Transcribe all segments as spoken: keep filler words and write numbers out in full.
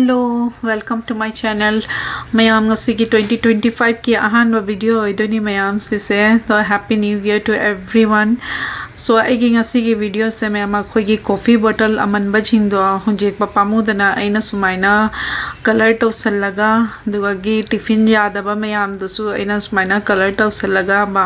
Hello, welcome to my channel. ꯃꯌꯥꯝ, ꯉꯁꯤꯒꯤ twenty twenty five ꯀꯤ ꯑꯍꯥꯟꯕ video ꯑꯣꯏꯗꯣꯏꯅꯤ ꯃꯌꯥꯝ ꯁꯤꯁꯦ꯫ So, Happy New Year to everyone. So, ꯑꯩꯒꯤ ꯉꯁꯤꯒꯤ video ꯁꯦ ꯃꯌꯥꯝ, ꯑꯩꯈꯣꯏꯒꯤ coffee bottle ꯑꯃꯟꯕꯁꯤꯡꯗꯣ ꯍꯨꯟꯖꯦꯛꯄ ꯄꯥꯝꯃꯨꯗꯅ ꯑꯩꯅ ꯁꯨꯃꯥꯏꯅ colour ꯇꯧꯁꯜꯂꯒ, ꯑꯗꯨꯒꯒꯤ tiffin ꯌꯥꯗꯕ ꯃꯌꯥꯝꯗꯨꯁꯨ ꯑꯩꯅ ꯁꯨꯃꯥꯏꯅ colour ꯇꯧꯁꯜꯂꯒ ꯑꯃ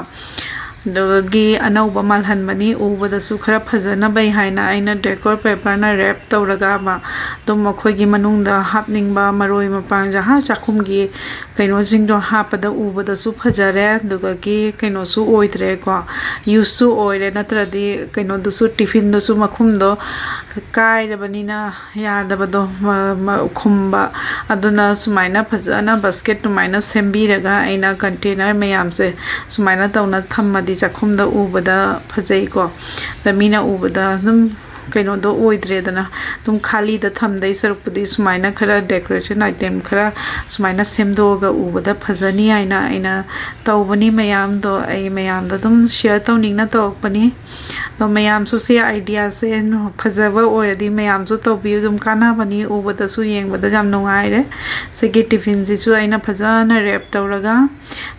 ꯑꯗꯨꯒꯤ ꯑꯅꯧꯕ ꯃꯥꯜꯍꯟꯕꯅꯤ꯫ ꯎꯕꯗꯁꯨ ꯈꯔ ꯐꯖꯅꯕꯩ ꯍꯥꯏꯅ ꯑꯩꯅ decor paper ꯅ wrap ꯇꯧꯔꯒ ꯑꯃ ꯑꯗꯨꯝ ꯃꯈꯣꯏꯒꯤ ꯃꯅꯨꯡꯗ ꯍꯥꯞꯅꯤꯡꯕ ꯃꯔꯣꯏ ꯃꯄꯥꯡ, ꯖꯍꯥ ꯆꯥꯛꯈꯨꯝꯒꯤ ꯀꯩꯅꯣꯁꯤꯡꯗꯣ ꯍꯥꯞꯄꯗ ꯎꯕꯗꯁꯨ ꯐꯖꯔꯦ, ꯑꯗꯨꯒꯒꯤ ꯀꯩꯅꯣꯁꯨ ꯑꯣꯏꯗ꯭ꯔꯦꯀꯣ, use ꯁꯨ ꯑꯣꯏꯔꯦ, ꯅꯠꯇ꯭ꯔꯗꯤ ꯀꯩꯅꯣꯗꯨꯁꯨ, tiffin ꯗꯨꯁꯨ ꯃꯈꯨꯝꯗꯣ ꯀꯥꯏꯔꯕꯅꯤꯅ ꯌꯥꯗꯕꯗꯣ, ꯃ-, ꯃ-, ꯈꯨꯝꯕ꯫ ꯑꯗꯨꯅ ꯁꯨꯃꯥꯏꯅ ꯐꯖꯅ basket ꯑꯗꯨꯃꯥꯏꯅ ꯁꯦꯝꯕꯤꯔꯒ ꯑꯩꯅ container ꯃꯌꯥꯝꯁꯦ ꯁꯨꯃꯥꯏꯅ ꯇꯧꯅ ꯊꯝꯃꯗꯤ ꯆꯥꯛꯈꯨꯝꯗ ꯎꯕꯗ ꯐꯖꯩꯀꯣ꯫ ꯑꯗ ꯃꯤꯅ ꯎꯕꯗ ꯑꯗꯨꯝ ꯀꯩꯅꯣꯗꯣ ꯑꯣꯏꯗ꯭ꯔꯦꯗꯅ, ꯑꯗꯨꯝ ꯈꯥꯂꯤꯗ ꯊꯝꯗꯩ ꯁꯔꯨꯛꯄꯨꯗꯤ ꯁꯨꯃꯥꯏꯅ ꯈꯔ decoration item ꯈꯔ ꯁꯨꯃꯥꯏꯅ ꯁꯦꯝꯗꯣꯛꯑꯒ ꯎꯕꯗ ꯐꯖꯅꯤ ꯍꯥꯏꯅ ꯑꯩꯅ ꯇꯧꯕꯅꯤ ꯃꯌꯥꯝꯗꯣ꯫ ꯑꯩ ꯃꯌꯥꯝꯗ ꯑꯗꯨꯝ share ꯇꯧꯅꯤꯡꯅ ꯇꯧꯔꯛꯄꯅꯤ꯫ ꯑꯗꯣ ꯃꯌꯥꯝꯁꯨ ꯁꯤ idea ꯁꯦ ꯐꯖꯕ ꯑꯣꯏꯔꯗꯤ ꯃꯌꯥꯝꯁꯨ ꯇꯧꯕꯤꯌꯨ, ꯑꯗꯨꯝ ꯀꯥꯟꯅꯕꯅꯤ, ꯎꯕꯗꯁꯨ ꯌꯦꯡꯕꯗ ꯌꯥꯝ ꯅꯨꯡꯉꯥꯏꯔꯦ꯫ ꯁꯤꯒꯤ tiffin ꯁꯤꯁꯨ ꯑꯩꯅ ꯐꯖꯅ wrap ꯇꯧꯔꯒ,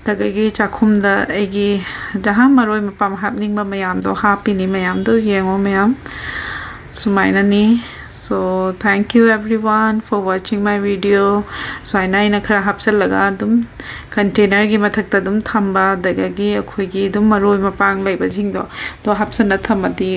ꯑꯗꯒꯤ ꯆꯥꯛꯈꯨꯝꯗ ꯑꯩꯒꯤ ꯖꯍꯥ ꯃꯔꯣꯏ ꯃꯄꯥꯡ ꯍꯥꯞꯅꯤꯡꯕ ꯃꯌꯥꯝꯗꯣ ꯍꯥꯞꯄꯤꯅꯤ꯫ ꯃꯌꯥꯝꯗꯣ ꯌꯦꯡꯉꯣ ꯃꯌꯥꯝ, ꯁꯨꯃꯥꯏꯅꯅꯤ꯫ So, thank you everyone for watching my video. ꯁꯨꯃꯥꯏꯅ ꯑꯩꯅ ꯈꯔ ꯍꯥꯞꯆꯜꯂꯒ ꯑꯗꯨꯝ container ꯒꯤ ꯃꯊꯛꯇ ꯑꯗꯨꯝ ꯊꯝꯕ, ꯑꯗꯒꯤ ꯑꯩꯈꯣꯏꯒꯤ ꯑꯗꯨꯝ ꯃꯔꯣꯏ ꯃꯄꯥꯡ ꯂꯩꯕꯁꯤꯡꯗꯣ ꯑꯗꯣ ꯍꯥꯞꯆꯜꯂ ꯊꯝꯃꯗꯤ